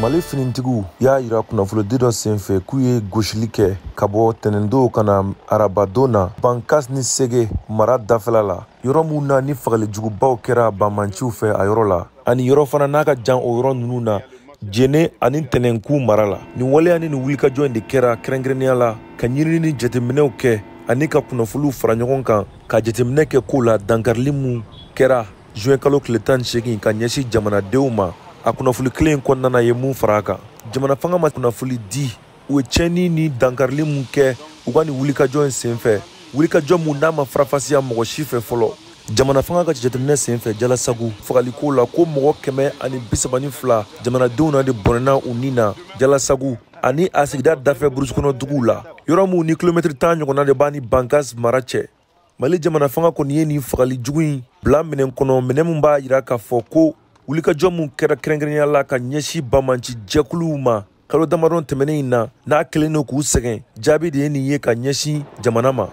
Mali finitigiw y'a yira kunnafonidi dɔ senfɛ k'u ye gosili kɛ ka bɔ tɛnɛndon ka na arabadon na Bankas ni Sege mara dafɛla la, yɔrɔ min na ni fagalijugubaw kɛra banbaanciw fɛ a yɔrɔ la, ani yɔrɔ fana n'a ka jan o yɔrɔ ninnu na Jene ani Tɛnɛnku mara la. Nin waleya ni nin wulikajɔ in de kɛra kɛrɛnkɛrɛnnenya la ka ɲinini ni jateminɛw kɛ ani ka kunnafoniw fara ɲɔgɔn kan ka jateminɛ kɛ ko la dankarili mun kɛra juin kalo tile 18 ka ɲɛsin jamanadenw ma. A kunnafoni kelen in kɔnɔna na ye mun fara a kan, jamana fanga ma kunnafoni di u ye tiɲɛni ni dankarili mun kɛ u ka nin wulikajɔ in senfɛ, wulikajɔ mun n'a ma farafasiya mɔgɔ si fɛ fɔlɔ. Jamana fanga ka jateminɛ senfɛ Jalasagu fagaliko la, ko mɔgɔ 132 jamanadenw na de bɔnɛna u ni na Jalasagu ani a sigida dafɛ burusi kɔnɔ duguw la, yɔrɔ mun ni kilomɛtiri 10 ɲɔgɔnna de b'a ni Bankas mara cɛ. Mali jamana fanga kɔni ye nin fagali jugu in bila minɛn kɔnɔ, minɛn min b'a yira k'a fɔ ko wulikajɔ mun kɛra kɛrɛnkɛrɛnnenya la ka ɲɛsin banbanci jɛkuluw ma kalo damadɔ tɛmɛnen in na, n'a kɛlen don k'u sɛgɛn, jaabi de ye nin ye ka ɲɛsin jamana ma.